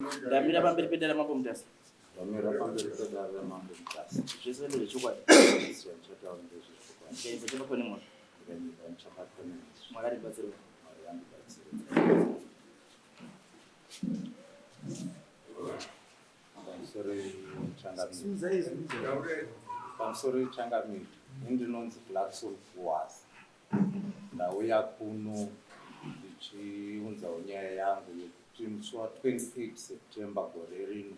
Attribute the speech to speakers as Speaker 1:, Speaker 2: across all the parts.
Speaker 1: Ndamira pamberi pedare raMambo Mutasa.
Speaker 2: Ndamira pamberi pedare raMambo Mutasa.
Speaker 1: Zvese ndezvechokwadi.
Speaker 2: Zvese zvandichataura ndezvechokwadi.
Speaker 1: Ndikaedza chabatwa nemhosva.
Speaker 2: Ndikanyika ndichabatwa nemhosva.
Speaker 1: Mwari andibatsire.
Speaker 2: Mwari andibatsire. Pamusoro changamire. Pamusoro changamire. Ini ndinonzi Blacksoul Kuwaza. Ndauya kuno ndichiunzawo nyaya yangu yekuti musi wa 28 September gore rino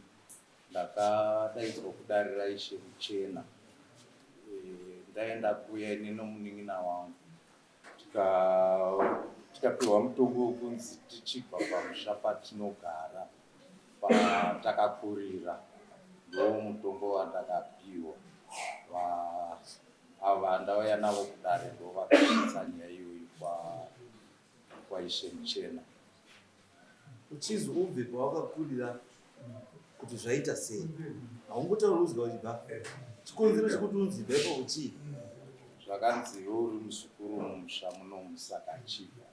Speaker 2: ndakadaidzwa kudare raIshe Muchena. Ndaenda kuya ini nomunin'ina wangu tikapiwa mutongo wekunzi tichibva pamusha patinogara patakakurira ndomutongo wandakapiwa. Ava ndauya navo kudare ndovakasvitsa nyaya iyoyi kwaIshe Muchena.
Speaker 3: Uchizi ubve pawakakurira kuti zvaita sei haungotauri uzga uchibva chikonzero chekuti unzi ibva ipapo chii?
Speaker 2: Zvakanzi iwe uri muzukuru mumusha munomu saka chibva.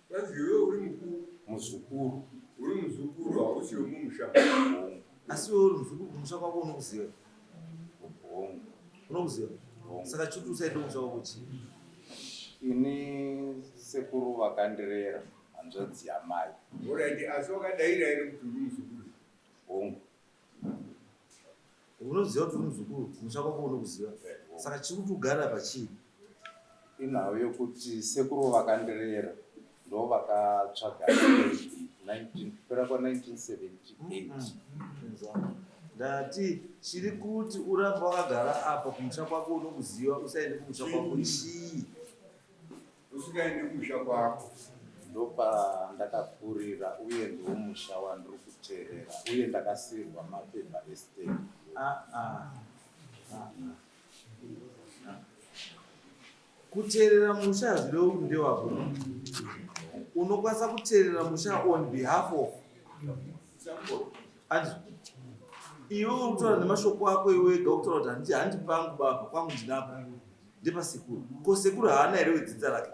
Speaker 4: Kwanzi iwe uri mukuru.
Speaker 2: Muzukuru.
Speaker 4: Uri muzukuru hausi wemumusha.
Speaker 2: Hongu.
Speaker 3: Asi iwe uri muzukuru kumusha kwako unokuziva?
Speaker 2: Hongu.
Speaker 3: Unokuziva?
Speaker 2: Hongu.
Speaker 3: Saka chiti usaende kumusha kwako chii?
Speaker 2: Ini sekuru vakandirera hanzvadzi yamai.
Speaker 4: Horaiti asi wakadaira here kuti uri muzukuru?
Speaker 2: Hongu.
Speaker 3: Unoziva kuti uri muzukuru kumusha kwako unokuziva. Saka chiri kuti ugare apa chii?
Speaker 2: Inhau yokuti sekuru vakandirera ndovakatsvaga 19 kupera kwa 1978.
Speaker 3: Ndati chiri kuti urambe wakagara apa kumusha kwako unokuziva usaende kumusha kwako chii?
Speaker 4: Usingaende kumusha kwako.
Speaker 2: Ndopandakakurira uye ndiwo musha wandiri kuteerera uye ndakasiirwa mapepa estate.
Speaker 3: Ah, ah. Ah, ah. Kuteerera musha hazvirevi kuti ndewako. Unokwanisa kuteerera musha on behalf of. Andizvo. Iwe uri kutaura nemashoko ako iwe wega ukutaura kuti handi handi pangu baba kwangu ndinapo. Ndepasekuru. Ko sekuru haana here wedzinza rake?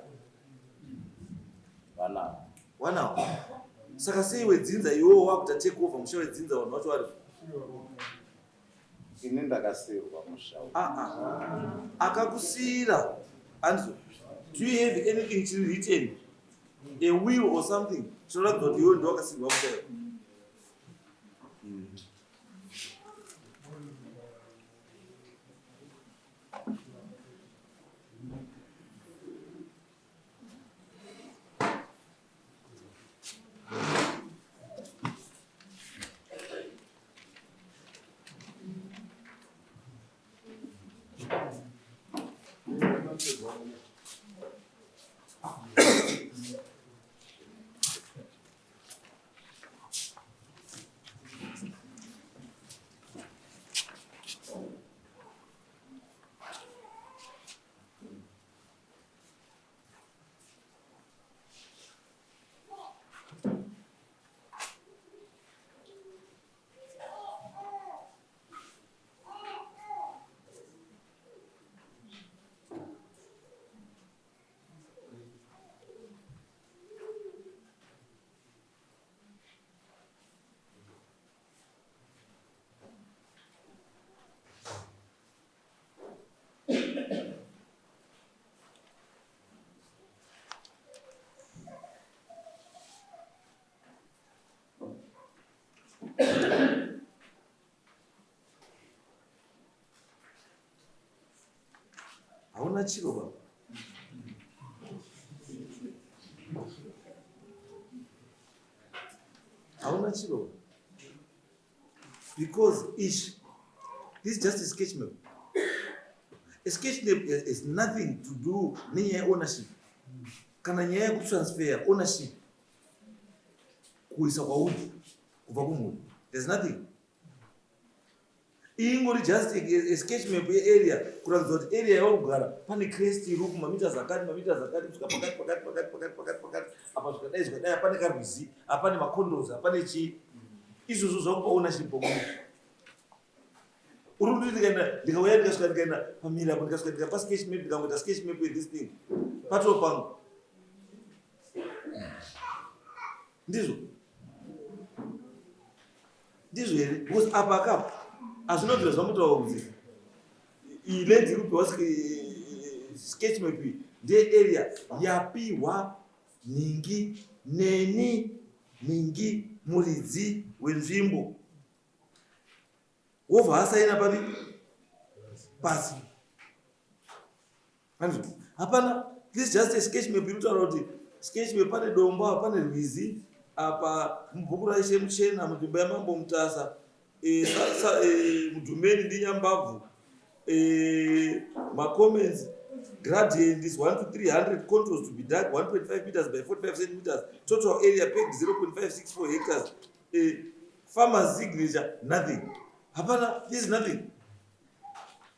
Speaker 2: Vanawo.
Speaker 3: Wanawo. Saka sei wedzinza iwewo wakuta take over musha wedzinza vanhu vacho vari
Speaker 2: Ini ndakasiirwa musha uyu.
Speaker 3: Ah ah. Akakusiira. Andizvo. Do you have anything chiri written? A will or something? Chinoratidza kuti iwewe ndiwe wakasiirwa musha iwe. Hauna chiro baba. Hauna chiro. Because ish, this is just a sketch map. A sketch map has nothing to do nenyaya yeownership. Kana nyaya yekutransfer ownership kuisa kwauri kubva kumhuri. There's nothing. Iyi ingori just a sketch map yearea kuratidza kuti area yauri kugara pane crest iri uku mameters akati mameters akati kusvika pakati pakati pakati pakati pakati pakati apa zvikadai zvikadai apane karwizi apane macondos apane chii izvozvo zvakupa ownership pamunhu uri kuti ndikaenda ndikauya ndikasvika ndikaenda pamiri apo ndikasvika ndikapa sketch map ndikangoita sketch map yethis thing patoo pangu ndizvo. Ndizvo here? Because apa akapa hazvinobvira zvamutaura kunzi iyi land iri kupiwa sketch map iyi ndearea yapiwa nhingi neni nhingi muridzi wenzvimbo wobva asaina papi pasi. Hanzi hapana, this just a sketch map inotaura kuti sketch map pane dombo apa pane rwizi apa mubhuku raIshe Muchena munzvimbo yaMambo Mutasa e, sa, sa, e, mudhumeni ndiNyambabvu e, macomments gradient is 1 to 300 contours to be dug 1.5 meters by 45 centimeters total area pegged 0.564 hectares e, farmers signature nothing. Hapana, this is nothing.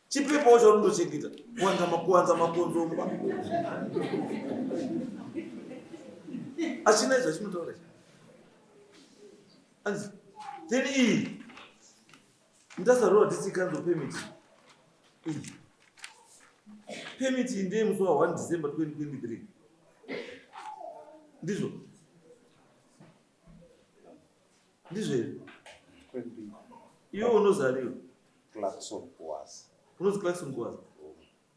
Speaker 3: Chipepawo chaunondochengeta kuwanza makuwanza makonzo mumba achina izvo achinotaura anzi then iyi ndasarura district council permit iyi permit iyi ndeye musi wa 1 December 2023 ndizvo ndizvo here iwe unozariwa
Speaker 2: Clarkson Kuwaza.
Speaker 3: Unonzi Clarkson Kuwaza.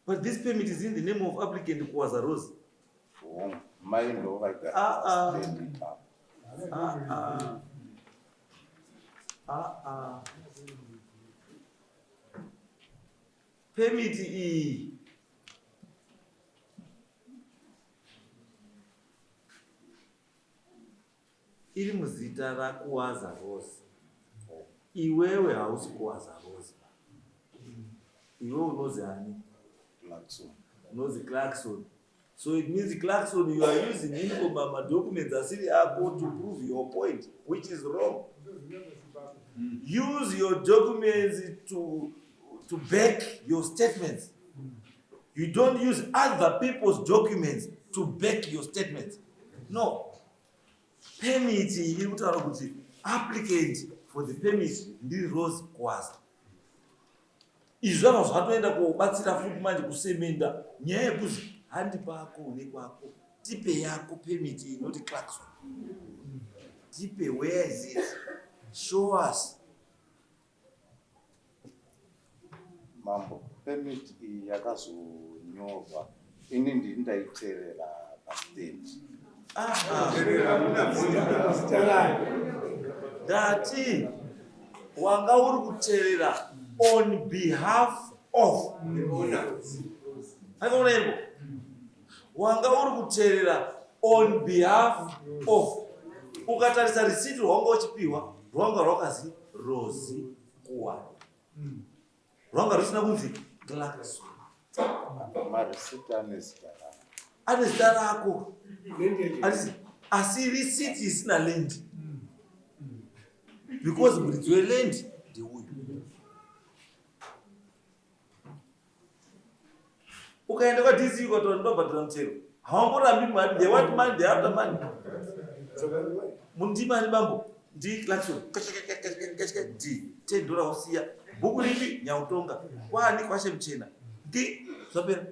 Speaker 3: But this permit is in the name of applicant Kuwaza Rose.
Speaker 2: Hongu, mai ndo vaigara
Speaker 3: Ah, ah.
Speaker 2: pastand ipapo.
Speaker 3: Ah, ah. Ah, ah. Permit iyi iri muzita raKuwaza Rose. Iwewe hausi Kuwaza Rose. Iwe unozi ani?
Speaker 2: Clarkson.
Speaker 3: Unozi Clarkson. So it means Clarkson, you are using informal documents asiri ako to prove your point, which is wrong. Use your documents to back your statements. You don't use other people's documents to back your statements. No. Permit iri kutaura kuti applicant for the permit ndi Rose Kwaza. Izvi zvabva zvatoenda kobatsira futi manje kusemenda nyaya yekuzi handi pako une kwako tipe yako permit inoti Clarkson. Tipe, where is it? Show us.
Speaker 2: Mambo, permit iyi yakazonyorwa ini ndini ndaiteerera pastand.
Speaker 3: Ah, ah. Ndati wanga uri kuteerera on behalf of Akaona iripo? Wanga uri kuteerera on behalf of. Ukatarisa receipt rwanga uchipiwa rwanga rwakazi Rozi Kuwana. Rwanga rusina kunzi Clarkson.
Speaker 2: Marisiti ane zita rangu.
Speaker 3: Ane zita rako. Asi, asi receipt isina land. Because muridzi weland ndeuyu. Ukaenda kwa DC ukataura ndobhadhara mutero. Hawangorambi mari, they want money, they after money. Mundimani bambo, ndi Clarkson. Kashika D, 10 dollar usiya. Bhuku ripi Nyautonga. Kwani kwashe mchena. Ndi zvapera.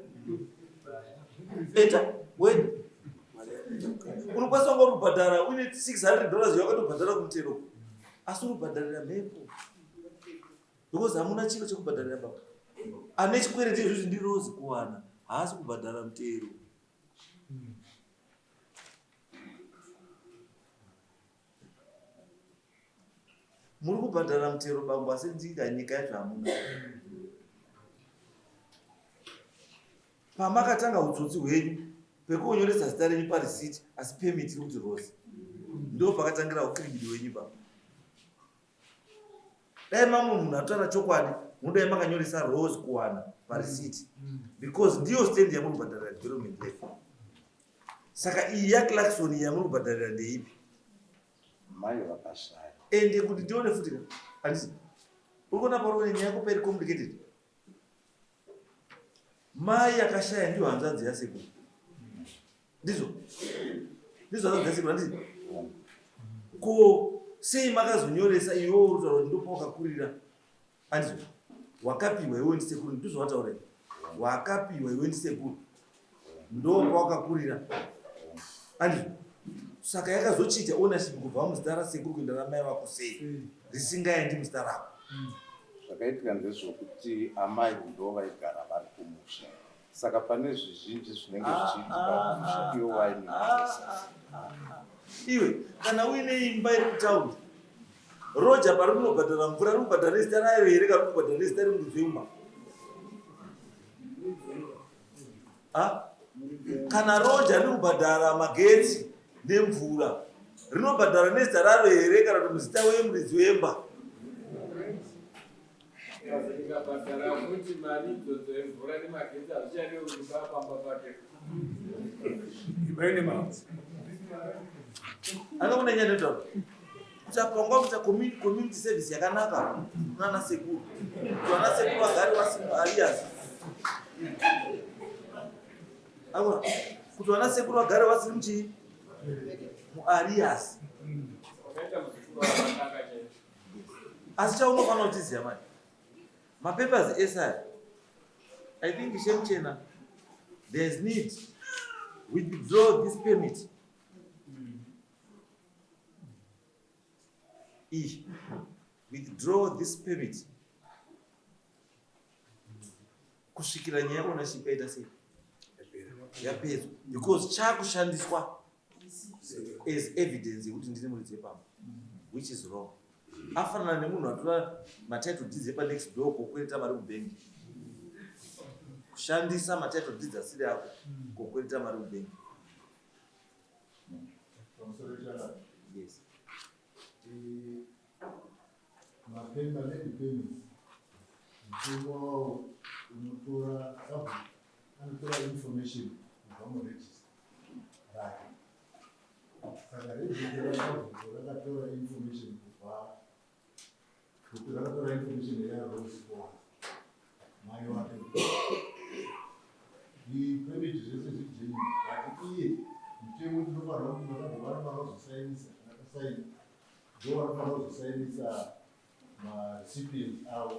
Speaker 3: Eta wena. Unokwanisa kunga kubhadhara uine 600 dollars yakatobhadhara kumutero. Asi urikubhadharira mhepo. Because hamuna chiro chekubhadharira baba. Ane chikwereti izvozvi ndi Rose Kuwana. Haasi kubhadhara mutero. Muri kubhadhara mutero bambo, asi ndinga nyika yacho hamuna. Pamakatanga utsotsi hwenyu pekunyoresa zita renyu parisiti asi permit iri kuti Rose. Ndo pakatangira ukiribidi wenyu baba. Dai mamwe munhu ataura chokwadi mudai makanyoresa Rose Kuwana parisiti because ndiyo stand yamuri kubhadharira development levy. Saka iyi yaClarkson yamuri kubhadharira ndeipi?
Speaker 2: Mai vakashaya.
Speaker 3: Ende kuti ndione futi ka handisi uri kuona pauri kuona nyaya yako pairi complicated. Mai yakashaya ndiyo hanzvadzi yasekuru. Ndizvo ndizvo hanzvadzi yasekuru handisi? Ko sei makazonyoresa iwewe uri kutaura kuti ndopawakakurira? Handizvo wakapiwa iwewe ndisekuru, ndizvo wataura iwe. Wakapiwa iwe ndisekuru ndopawakakurira. Handizvo? Saka yakazochinja ownership kubva muzita rasekuru kuenda ramai vako sei risingaendi muzita rako?
Speaker 2: Zvakaitika ndezvokuti amai ndo vaigara vari kumusha, saka pane zvizhinji zvinenge zvichiitika kumusha ivo vaine process.
Speaker 3: Iwe kana uine imba iri kutaundi, roja pari kunobhadhara mvura, riri kubhadhara nezita rayo here kana riri kubhadhara nezita remuridzi wemba? Ah? Kana roja riri kubhadhara magetsi nemvura, rinobhadhara nezita raro here kana kuti muzita wemuridzi wemba?
Speaker 5: Rikabhadhara futi mari idzodzo yemvura nemagetsi, hazvichadiwe kuti pamba pake.
Speaker 4: Imba ine mazi.
Speaker 3: Anoona nyaya inotaura kuti apa wanga kuita community service yakanaka kunana sekuru, kuti vana sekuru vagare vasina arrears. Aona kuti vana sekuru vagare vasiri muchii, muarrears.
Speaker 5: Wakaita muzukuru wakanaka chaizvo.
Speaker 3: Asi chaunofanira kuchiziva mani, mapapers ese aya, I think shemuchena, there's need withdraw this permit. E withdraw this permit kusvikira nyaya yeownership yaita sei, yapedzwa, because chakushandiswa as evidence yekuti ndine muridzi wepamba, which is wrong. Afanana nemunhu atora matitle deeds epanext door kokwereta mari kubhengi. Kushandisa matitle deeds asiri ako kokwereta mari kubhengi.
Speaker 6: Pamusoro chakati.
Speaker 3: Yes.
Speaker 6: Maland permits, mutemo wawo unotora sabhuku anotora information kubva muregister rake. Saka register rasabhuku rakatora information kubva kuti rakatora information yaRose Kuwaza, mai wake. Permit zvese zviri genuine, but iye mutemo tinofanira kuti masabhuku vanofanira kuzosainisa, akasaina ndo vanofanira kuzosainisa marecipients avo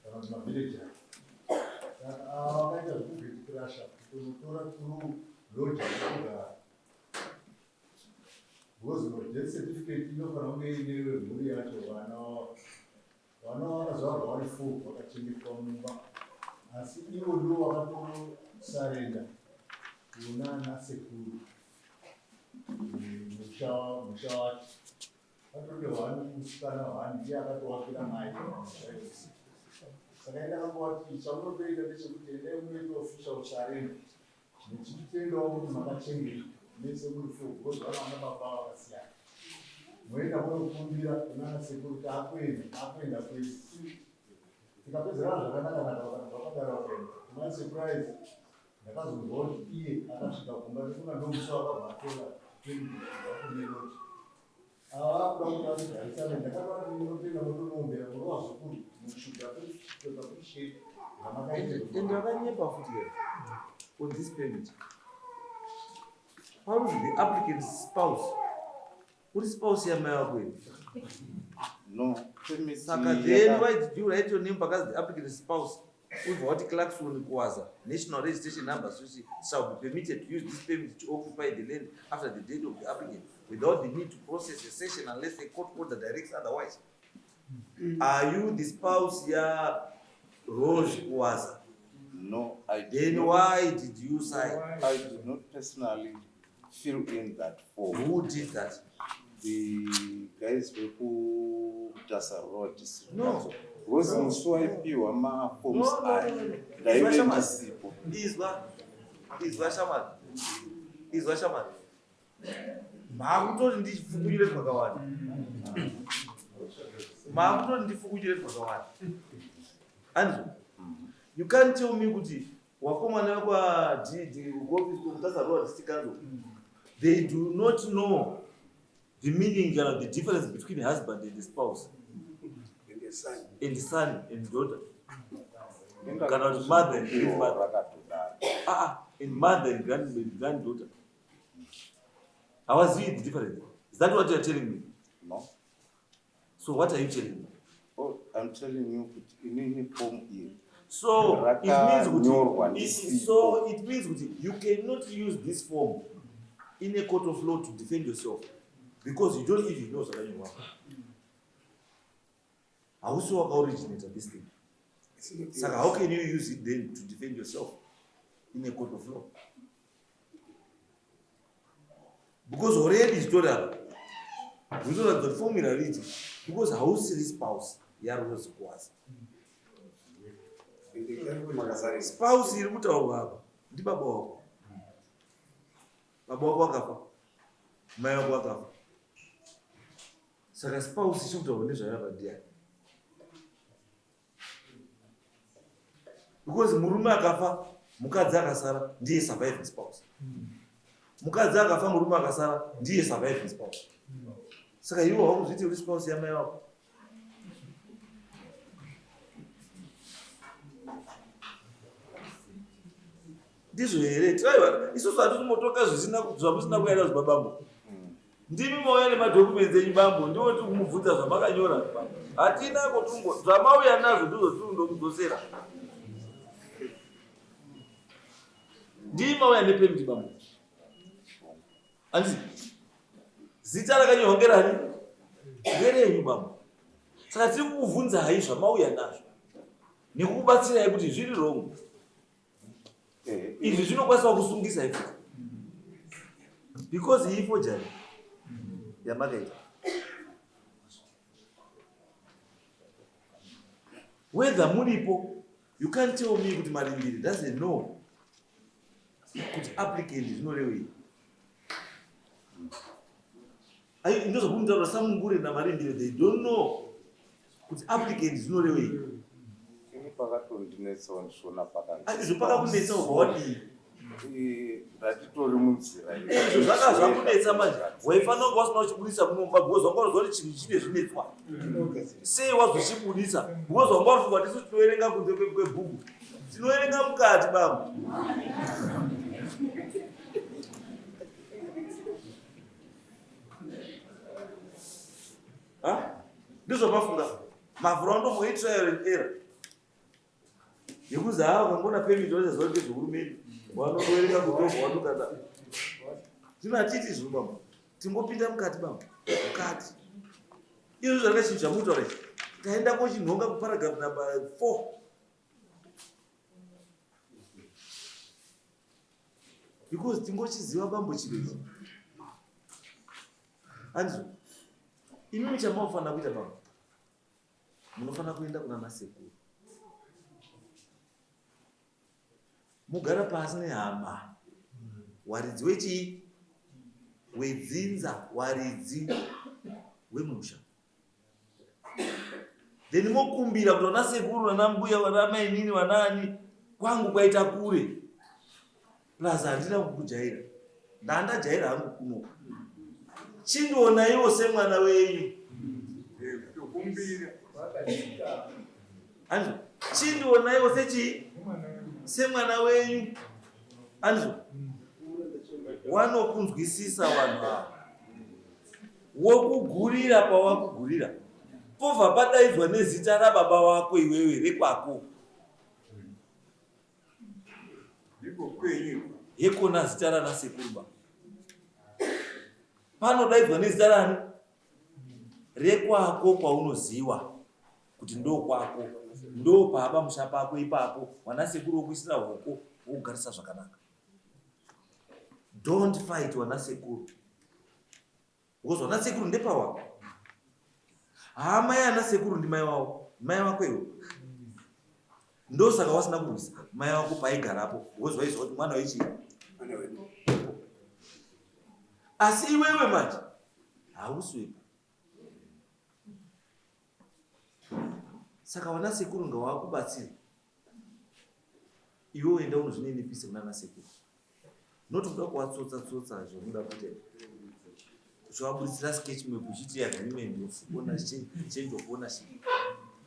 Speaker 6: kana kuti mavillagers. Saka ava vakaita zvekugatecrasha kutonotora through lodger yekugara, because death certificate inofanira kunge ine mhuri yacho. Vana vana vakazvarwa vari four, vakachengetwa mumba, asi ivo ndo vakatosurrender kuna nasekuru musha wacho. Vatode one musikana one, ndiye akatowakira mai musha yose. Saka indakangoti chamunotoita ndechekuti endai munoita official surrender muchitendawo kuti makachengetwa mese muri four, because vana vana baba vakasiyana. Moenda munokumbira kunana sekuru, taakuenda, taakuenda kwedu. Tikapedzerana zvakanaka naka, vakadaro vakaenda. To my surprise, ndakazonzwa kuti iye akasvika kumba nekuna ndomusi wakabva atora kubva kune lodger. Ava kuda kuti atigarisane, ndakatoa ndinotenda motonoombera muri vazukuru, you should appreciate zvamakaita.
Speaker 3: And vakanyepa futi here on this permit. Paruzi the applicant's spouse, uri spouse yamai vako here?
Speaker 2: No, permit.
Speaker 3: Saka then why did you write your name pakazi the applicant's spouse? Ubva wati Clarkson Kuwaza, national registration number susi, shall be permitted to use this permit to occupy the land after the date of the applicant without the need to process a cession unless a court order directs otherwise. Are you the spouse ya Rose Kuwaza?
Speaker 2: No, I did
Speaker 3: Then
Speaker 2: not.
Speaker 3: why did you sign?
Speaker 2: I did not personally fill in that form.
Speaker 3: Who did that?
Speaker 2: The guys vekuMutasa Road District
Speaker 3: No.
Speaker 2: Council. Because musi waipiwa maforms
Speaker 3: No, no,
Speaker 2: aya
Speaker 3: no, no.
Speaker 2: ndaive
Speaker 3: Izwa shamwari.
Speaker 2: ndisipo.
Speaker 3: Izwa, izwa shamwari, izwa shamwari, maakutori ndifukunyire twakawanda, maakutori ndifukunyire twakawanda. Andizvo? You can't tell me kuti wakomana vekwaDD kuoffice kuMutasa Road District Council, they do not know the meaning kana the difference between husband and the spouse
Speaker 4: And the son.
Speaker 3: And son and daughter, kana kuti mother and grandmother.
Speaker 2: Rakatodaro.
Speaker 3: Ah, ah, and mother and granddaughter. Hawazivi the difference? Is that what you are telling me?
Speaker 2: No.
Speaker 3: So what are you telling me?
Speaker 2: Oh, I'm telling you kuti inini form iyi
Speaker 3: So it means
Speaker 2: rakanyorwa
Speaker 3: kuti
Speaker 2: ndisipo.
Speaker 3: So it means kuti you cannot use this form. in a court of law to defend yourself because you don't even know zvakanyorwa. Hausi wakaoriginata this thing. Saka how can you use it then to defend yourself in a court of law? Because already zvitori apa zvinotoratidza kuti formula riti because hausiri spouse yaRose Kwazi. Spouse iri kutaurwa apa ndibaba wako. Baba wako akafa, mai wako akafa. Saka spouse ichiri kutaurwa nezvayo apa ndiani? Because murume akafa, mukadzi akasara ndiye surviving spouse. Mukadzi akafa, murume akasara ndiye surviving spouse. Saka iwe wakuzviti uri spouse yamai wako. Ndizvo here? Tiraiva isusu hatikumbotoka zvisina zvamusina kuyaira zvibabambo. Ndimi mauya nemadocuments enyu bambo, ndiwo tiri kumubvunza zvamakanyora bambo. Hatina kutungo zvamauya nazvo ndizvo tiri kundokudzosera. Ndimi mauya nepermit bambo. Anzi zita rakanyorwa ngerani? Ngerenyu bambo. Saka tiri kukubvunzai zvamauya nazvo nekukubatsirai kuti zviri wrong. Izvi zvinokwanisa kusungisa ife because iyi forgery yamakaita. Whether muripo, you can't tell me kuti Marimbiri doesn't know kuti applicant zvinorevei. Ayi ndozvakunitaura samungure naMarimbiri, they don't know kuti applicant zvinorevei.
Speaker 2: Ini pakatondinetsawo ndizvona pakanzi.
Speaker 3: Ah, izvo pakakunetsa ubva wadii?
Speaker 2: Ndatitori munzira.
Speaker 3: Izvo zvaka zvakunetsa manje. Waifanira kunge wasina kuchibudisa muno mumba because wanga unoziva kuti chinhu chine zvinetswa. Sei wazochibudisa? Because wanga wafunga kuti isu tinoverenga kunze kwebhuku. Tinoverenga mukati bambo. Ndizvo mafunga. Mavhura wandomboita trial and error. Yekuzi haa ukangona permit vachaziva kuti ndezvehurumende. Vanotoerenga kutobva vanokanda. Zvino hatiti izvo bambo. Tingopinda mukati bambo. Mukati. Izvo zvanga chinhu chamutaura ichi. Taenda kochinhonga kuparagraph number 4. Because tingochiziva bambo chiro ichi. Andizvo. Imimi chamaofanira kuita bambo. Munofanira kuenda kuna nasekuru. Mugara pasi nehama. Waridzi wechii? Wedzinza, waridzi wemusha. Then mokumbira kuti vana sekuru, vana mbuya, vana mainini, vanaani, kwangu kwaita kure. Plus handina kukujaira. Ndandajaira hangu kuno. Chindionaiwo semwana wenyu. Andizvo. Chindionaiwo sechii? Semwana wenyu. Andizvo. Wanokunzwisisa vanhu ava. Wokugurira pawakugurira. Povha padaidzwa nezita rababa wako iwewe rekwako. Hekona zita rana sekuru ba. Panodaidzwa nezita rani? Rekwako kwaunoziwa kuti ndo kwako. Ndo paaba musha pako ipapo. Wana sekuru wokuisira hoko wokugarisa zvakanaka. Don't fight wana sekuru. Because wana sekuru ndepawako. Hama yana sekuru ndi mai wako. Mai wako iwe. Ndosaka wasina kurwisa mai wako paigarapo because waiziva kuti mwana wechii. Asi iwewe manje hausi wepo. Saka wana sekuru ngawakubatsire. Iwe enda unozvininipise kunana sekuru. Not kuda kuvatsotsa tsotsa zvamuda kuita izvi. Uchivaburitsira sketch map uchiti agreement of ownership, change of ownership.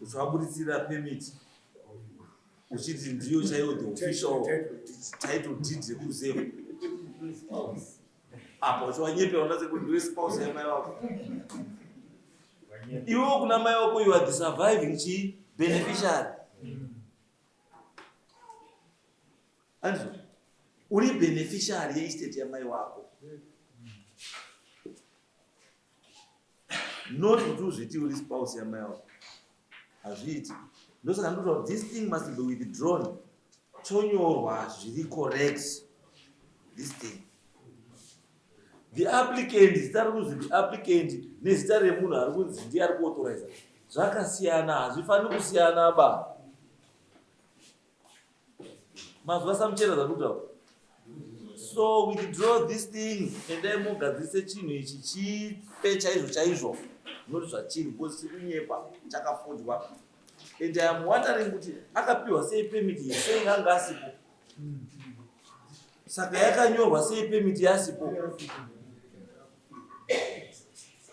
Speaker 3: Uchivaburitsira permit uchiti ndiyo chaiyo the official title deed yekuruzevha. Apa uchivanyepera unatse kuti ndiwe spouse yamai vako. Iwewe kuna mai vako you are the surviving chi beneficiary. Andizvo? Uri beneficiary yeestate yamai wako. Not kuti uzviti uri spouse yamai wako. Hazviiti. Ndosaka ndinotaura this thing must be withdrawn. Chonyorwa zviri correct. This thing. The applicant, zita riri kunzi the applicant nezita remunhu ari kunzi ndiye ari kuauthoriza zvakasiyana, hazvifaniri kusiyana ba. Mazuva samuchera zvandikutaura. So withdraw this thing, endai mugadzirise chinhu ichi chipe chaizvo chaizvo, not zvachiri because chiri kunyepa chakafojwa. And I am wondering kuti akapiwa sei permit iyi sei anga asipo. Saka yakanyorwa sei permit yasipo?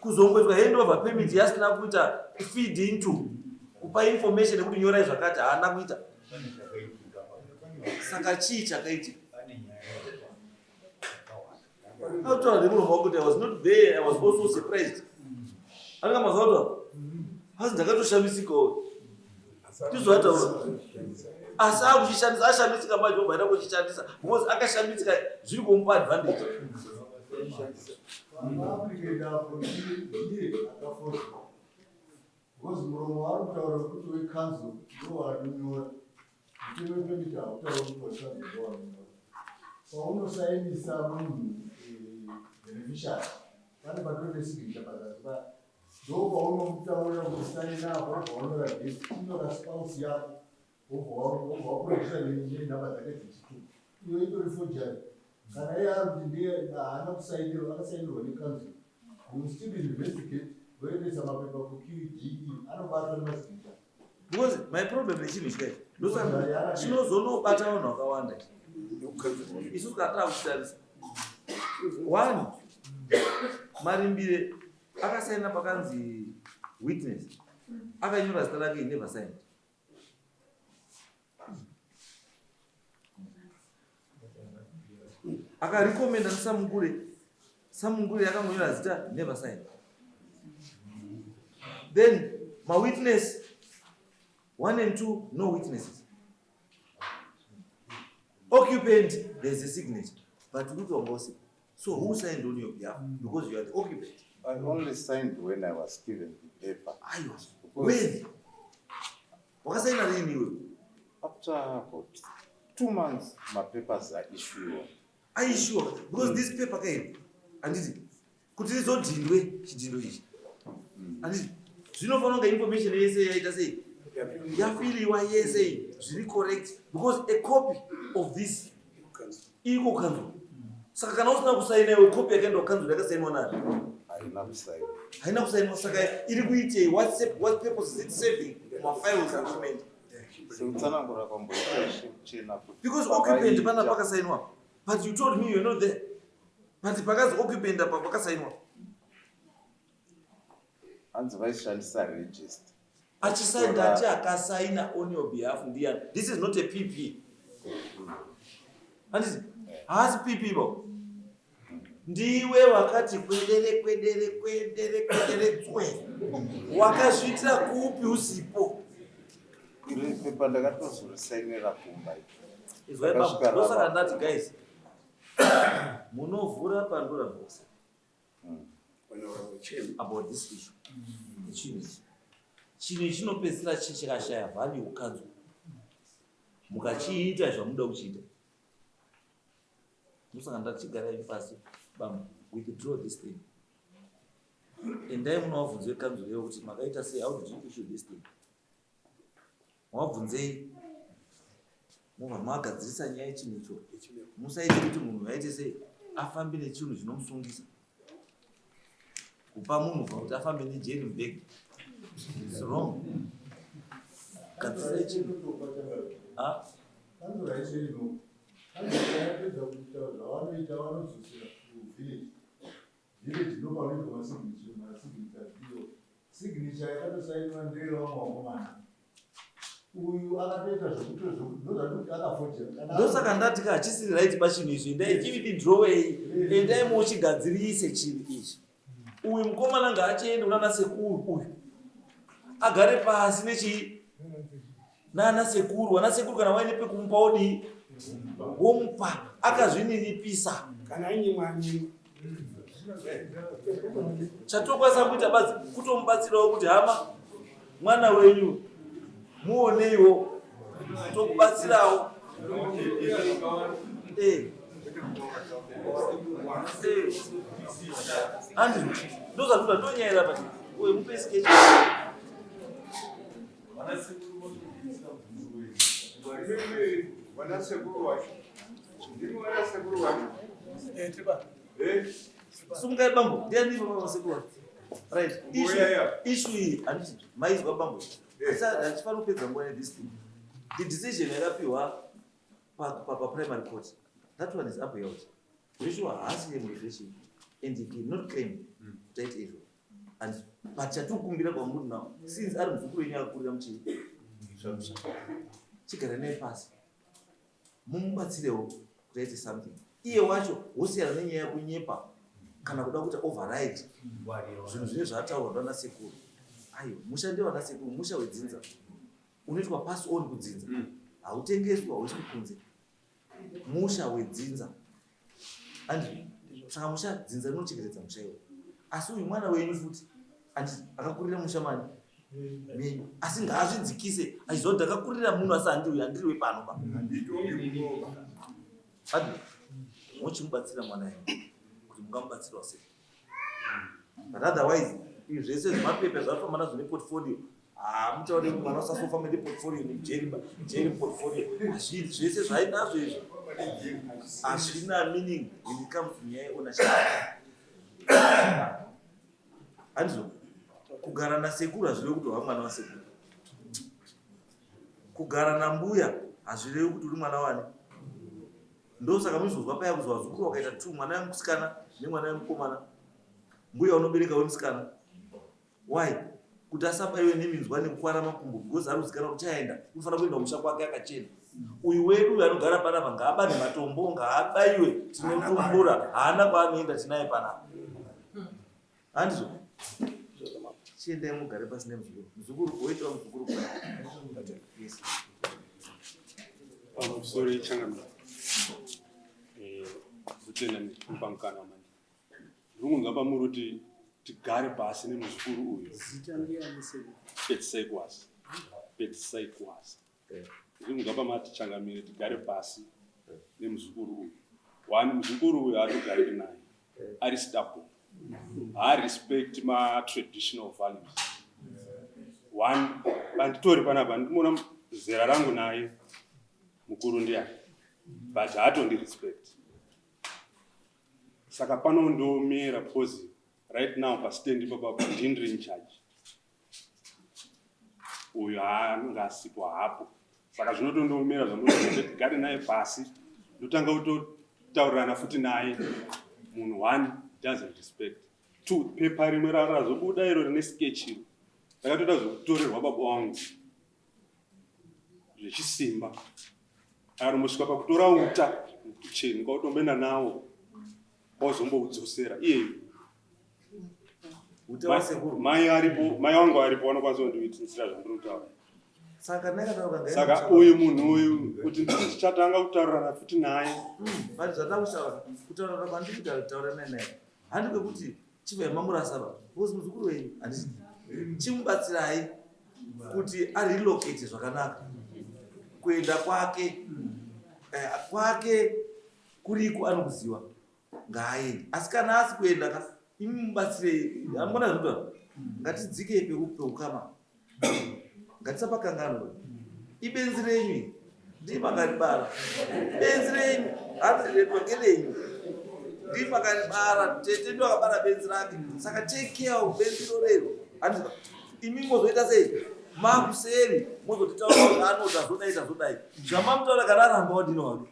Speaker 3: Kuzongoitwa handover permit yasina kuita feed into kupa information yekuti nyorai zvakati haana kuita. Saka chii chakaitika? Autaura nemuromo wako kuti I was not there, I was also surprised. Anenge mazuva kutaura? Asi ndakatoshamisikawo. Ndizvo asi akuchishandisa ashamisika manje obva aita kuchishandisa because akashamisika zviri kumupa advantage.
Speaker 6: Because muromo waari kutaura wekuti weCouncil ndowaanonyora. Mutemo wepemiti hautauri kuti weCouncil ndowaanonyora. Paunosainisa munhu beneficiary, pane patori nesignature pazasi paya. Ndopaunomutaurira kuti saina apo wobva wanyora date, chinyora spouse yako wobva waprojisa nenhamba dzake dzechitupa. Iyo itori forgery. Kana iye ari kuti ndiye haana kusainirwa, akasainirwa neCouncil. We will still investigate voendesa mapepa kuQDE anobatwa nemasignature.
Speaker 3: Because my problem nechinhu ichi kai ndosaka chinozonobata vanhu vakawanda isusu kana tava kuchitarisa one Marimbire akasaina pakanzi witness akanyora zita rake he never signed. Akarekomenda ndiSamungure, Samungure yakangonyora zita never signed. Then mawitness 1 and 2 no witnesses. Occupant there's a signature but kuti wanga usipo. So who signed on your behalf? Because you are the occupant.
Speaker 2: I only signed when I was given the paper.
Speaker 3: Aiwa. When? Wakasaina rini iwe?
Speaker 2: After about 2 months mapapers aissuiwa.
Speaker 3: Aissuiwa because this paper kai handiti kuti rizodhindwe chidhindo ichi. Handiti zvinofanira kunge information yese yaita sei? Yafiliwa yese zviri correct because a copy of this iri kukanzuru. Saka kana usina kusaina iwe copy yakaenda kukanzuru yakasainwa nani?
Speaker 2: Haina kusainwa.
Speaker 3: Haina kusainwa saka iri kuitei? What what purpose is it serving mafiles document?
Speaker 2: Sekutsanangura kwamboita Ishe Muchena kuti
Speaker 3: Because occupant pana pakasainwa. But you told me you're not there. But pakazi occupant apa pakasainwa.
Speaker 2: Hanzi vaishandisa register.
Speaker 3: Achisaina ati akasaina on your behalf ndiyani? This is not a PP. Handiti? Haasi PP ba. Ndiwe wakati kwedere kwedere kwedere kwedere tswe. Wakazviitira kupi usipo?
Speaker 2: Iri pepa ndakatozorisainira kumba.
Speaker 3: Izwai baba, ndosaka ndati guys. Munovhura Pandora box. About this issue. Chinhu ichi. Chinhu ichi chinopedzisira chikashaya value kukanzwa. Mukachiita zvamunoda kuchiita. Ndosaka ndati chigarai pasi bambo, withdraw this thing. Endai munovabvunze vekanzuro iyo kuti makaita sei, how did you issue this thing? Mavabvunzei mobva magadzirisa nyaya yechinhu icho. Musaite kuti munhu aite sei afambe nechinhu chinomusungisa. Kupa munhu kuti afambe nejeri mubhegi. It's wrong. Gadzirisai chinhu. Ah?
Speaker 6: Kanzuro haisi ino. Kanzuro yapedza kuita zvavanoita vanodzosera kuvillage. Village ndopanoitwa masignature, masignatures iyo. Signature yakatosainwa ndeye vamwe vakomana. Uyu akatoita zvekuti ndozvandikuti akafojera. Kana
Speaker 3: Ndosaka ndati ka hachisiri right ba chinhu ichi. Endai chiwithdrawei. Endai muchigadzirise chinhu ichi. Uyu mukomana ngaachiende kunana sekuru uyu. Agare pasi nechii? Nana sekuru. Vana sekuru kana vaine pekumupa wodii? Womupa. Akazvininipisa.
Speaker 4: Kana anyimwa anyimwa.
Speaker 3: Chatokwanisa kuita badzi kutomubatsirawo kuti hama mwana wenyu muoneiwo tokubatsirawo. Eh. Eh. Andrew, ndozvatoda ndonyaira pati uye mupe sketch.
Speaker 5: Vanasekuru wacho. Ndimi vanasekuru wacho. Eh,
Speaker 3: Sumukai bambo, ndiani baba vasekuru wacho? Right.
Speaker 5: Mbuya ya.
Speaker 3: Issue iyi handiti maizwa bambo.
Speaker 5: Eh.
Speaker 3: Asi hatifaniri kupedza nguva nethis thing. The decision yakapiwa pa primary court. That one is upheld. Joshua haasi yemurelation and he cannot claim kuti aite izvo. And but chatikumbira kwamuri now since ari muzukuru wenyu akakurira muchii chigara naye pasi mumubatsirewo kuti aite something iye wacho wosiyana nenyaya yekunyepa kana kuda kuita override zvinhu zvine zvataurwa nana sekuru. Aiwa, musha ndevana sekuru, musha wedzinza unoitwa pass on kudzinza, hautengeswi, hauiswi kunze, musha wedzinza. Andi saka musha dzinza rinochengetedza musha iwo. Asi uyu mwana wenyu futi andi akakurira musha mani menyu, asi ngaazvidzikise achiziva kuti ndakakurira muno, asi handiri handiri wepano pa.
Speaker 5: Handitongi munoba.
Speaker 3: Andi mochimubatsira mwana yenyu kuti mungamubatsirawo sei, but otherwise izvi zvese zvemapepa zvafamba nazvo neportfolio, hamutaure kuti mwana usasofamba neportfolio nejeri jeri portfolio, hazvii zvese zvainazvo izvi hazvina meaning when it comes to nyaya yeownership. Handizvo, kugara nasekuru hazvirevi kuti wava mwana wasekuru, kugara nambuya hazvirevi kuti uri mwana wani. Ndosaka muchizozwa paya kuzi vazukuru wakaita two, mwana wemusikana nemwana wemukomana, mbuya unobereka wemusikana. Why? Kuti asabaiwe neminzwa nekukwara makumbo, because ari kuzikanwa kuti chaenda unofanira kuenda kumusha kwake akachena. Uyu wedu uyu anogara panapa ngaabane matombo, ngaabaiwe, tinotumbura, haana kwaanoenda, tinaye panapa. Handizvo, chiendai mugare pasi nemuzukuru. Muzukuru woitawo muzukuru kudai. Yes.
Speaker 7: Pamusoro, changamire. Kutenda nekupa mukana wamandi. Ndiri kunzwa pamuri kuti tigare pasi nemuzukuru uyu.
Speaker 4: Zita ndiyani sekuru?
Speaker 7: Pedzisai Kwasi. Pedzisai Kwasi. Ndiri kunzwa pamati, changamire, tigare pasi nemuzukuru uyu. One, muzukuru uyu haatogariki naye. Ari stubborn. Haarespect ma-traditional values. One, panditori panapa ndinoona zera rangu naye mukuru ndiani, but haatondirespect. Saka panondiomera because right now pastand ipapa ndini in charge. Uyu haanonge asipo hapo, saka zvinotondiomera zvamunoita tigare naye pasi, ndotanga kutotaurirana futi naye. Munhu one doesn't respect. Two, pepa rimwe razobuda iro rine sketch iro rakatoita zvekutorerwa baba wangu zvechisimba, akatombosvika pakutora uta mukicheni kwautomboenda nawo kwazomboudzosera iyeyo.
Speaker 3: Uta wasekuru?
Speaker 7: Mai aripo, mai vangu aripo, vanokwanisa kundiwitisira zvandiri kutaura.
Speaker 3: Saka ndakataura.
Speaker 7: Saka uyu munhu uyu kuti nditi tichatanga kutaurirana futi naye.
Speaker 3: But zvatakushaura kutaurana kwandiri kutaura naye naye handi kwekuti chibvai mamurasa ba, because muzukuru wenyu, handiti? Chimubatsirai kuti arelocate zvakanaka kuenda kwake. Kwake kuriko anokuziwa, ngaaende. Asi kana asi kuenda ka, imi mubatsirei. Amona zvinotaura, ngatidzikei peukama, ngatisapakanganwa. Ibenzi renyu iri, ndii makaribara benzi renyu, handiretwa ngerenyu, ndii makaribara. Tete ndo akabara benzi rake, saka take care of benzi rorero, handika? Imi mozoita sei makuseri, mozotitaura kuti anoti azodai, tazodai zvamamutaura. Kana aramba, wadini wake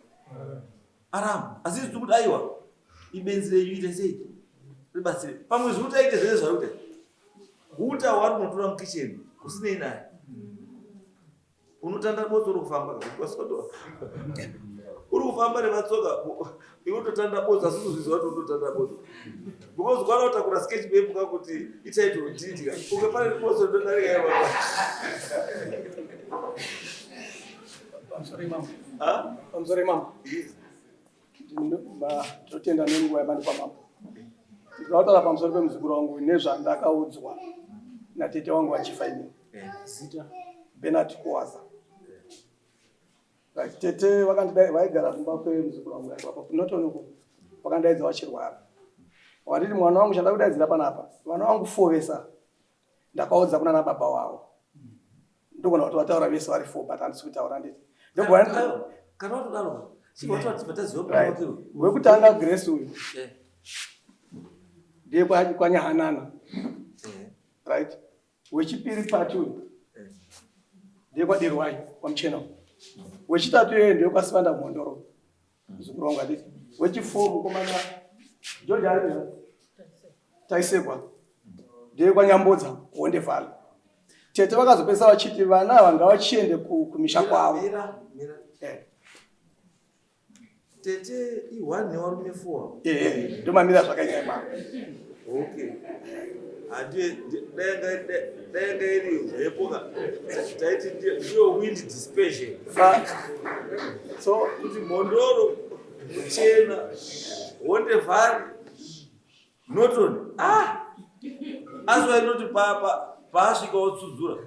Speaker 3: aramba, asi isu tiri kuti aiwa, ibenzi renyu, ite sei, ribatsire. Pamwe zviri kuti aite zvese zvari kuita, uta hwari unotora mukicheni usinei naye, unotanda botso, uri kufamba, uri kufamba nematsoka, iwe utotanda botso, asi uzozviziva kuti utotanda botso because kwana utakura sketch map kuti ititle deed ka, uke pane botso rinodarika iwa.
Speaker 4: Pamusoro, mambo.
Speaker 3: Ha?
Speaker 4: Pamusoro, mambo. Ndinotenda nenguva yamandipa, mambo. Ndinotaura pamusoro pemuzukuru wangu nezvandakaudzwa natete wangu vachifa ini.
Speaker 1: Zita?
Speaker 4: Bernard Kuwaza. Right, tete vakandidai vaigara kumba kwemuzukuru wangu apo not only uko vakandidaidza vachirwara. Vakanditi mwana wangu chanda kudaidzira panapa. Vana wangu fovesa. Ndakaudza kuna baba wavo. Ndogona kuti vataura vese vari four but handisi kutaura nditi. Ndogona
Speaker 3: Kana watodaro chibva
Speaker 4: Right. Wekutanga Grace uyu ndiye kwaNyahanana. Right. Wechipiri Pati uyu ndiye kwaDerwai kwaMuchena. Wechitatu iye ndiye kwaSibanda Mhondoro. Muzukuru wangu handiti. Wechifour mukomana George ari Taisekwa ndiye kwaNyambodza kuHonde Valley. Tete vakazopedzisa vachiti vana ava ngavachiende kumisha kwavo.
Speaker 3: Mira, mira. Tete i1 nevarume 4.
Speaker 4: Ndomamira zvakanyanya ipapo.
Speaker 3: Okay. Handi dai nga iri mhepo ka taiti ndiyo wind dispersion.
Speaker 4: So
Speaker 3: kuti Mhondoro, Muchena, Honde Valley, Norton. Ah! Asi wainoti paasvika wotsudzura.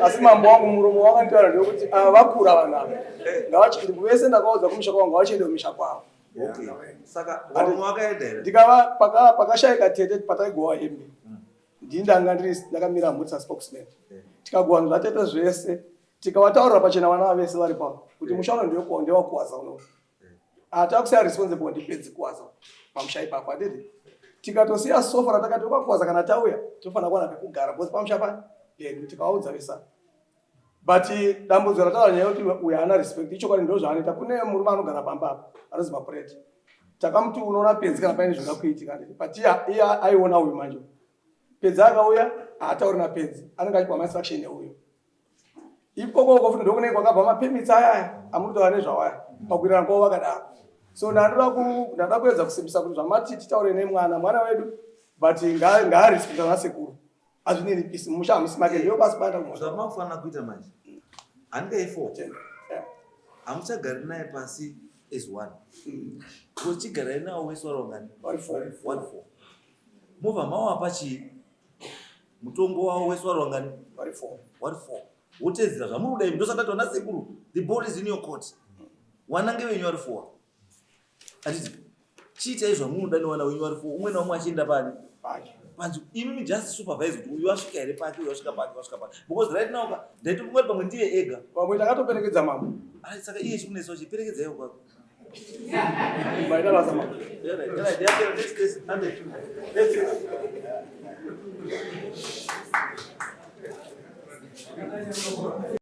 Speaker 4: Asi mambo wangu muromo wakanditaura ndewekuti ava vakura vanhu ava ngavachiende vese ndakaudza kumisha kwavo ngavachiende kumisha kwavo.
Speaker 3: Okay. Saka vamwe vakaenda here?
Speaker 4: Ndikava pakashayika tete pataigowa hembe. Ndini ndanga ndiri ndakamira mhuri saspokesman. Tikagowa zvatete zvese tikavataurira pachena vana vese vari pavo kuti musha uno ndewakuwaza uno. Hatakusiya responsible ndipedzi kuwaza pamusha ipapo handiti. Tikatosiya sofa ratakati wakakuwaza kana tauya tofanira kuwana pekugara because pamusha pa pedu tikavaudza vesa. But dambudziko rataura nyaya yekuti uyu haana respect ichokwadi ndo zvaanoita. Kune murume anogara pamba apa anonzi Mapureti. Takamuti unoona Pedzi kana paine zvinoda kuitika handiti. But iye aiona uyu manje. Pedzi akauya haatauri naPedzi anenge achipiwa mainstruction neuyu. Ikoko uko futi ndokunenge kwakabva mapermits aya aya amuri kutaura nezvawo aya pakuwirirana kwavo vakadaro. So ndanoda kuedza kusimbisa kuti zvamati titaure nemwana mwana wedu but ngaarespecta vanasekuru. Azvininipisi musha hamusi make ndiyo basi banda kumwa.
Speaker 3: Zvamakufanira kuita manje handingai four hamuchagari naye pasi as one because chigarai nawo wese wari wangani
Speaker 4: Vari four.
Speaker 3: One four mobva mawapa chii mutongo wavo wese wari wangani
Speaker 4: Vari four.
Speaker 3: Wari four wotedzera zvamuri kuda imi ndosaka tati sekuru the ball is in your court wanange venyu vari four handiti chiitai zvamunoda newana wenyu vari four umwe naumwe achienda pani
Speaker 4: Pake.
Speaker 3: Panzi imimi just supervise kuti uyu wasvika here pake, uyu wasvika pake, wasvika pake, because right now ka ndaitofunga kuti pamwe ndiye ega.
Speaker 4: Pamwe takatoperekedza mambo.
Speaker 3: Ai saka iye chikunetsa chiperekedzaiwo kwako.
Speaker 4: Maita basa mambo.
Speaker 3: Alright, alright, yeah, next case, Ande. Next case.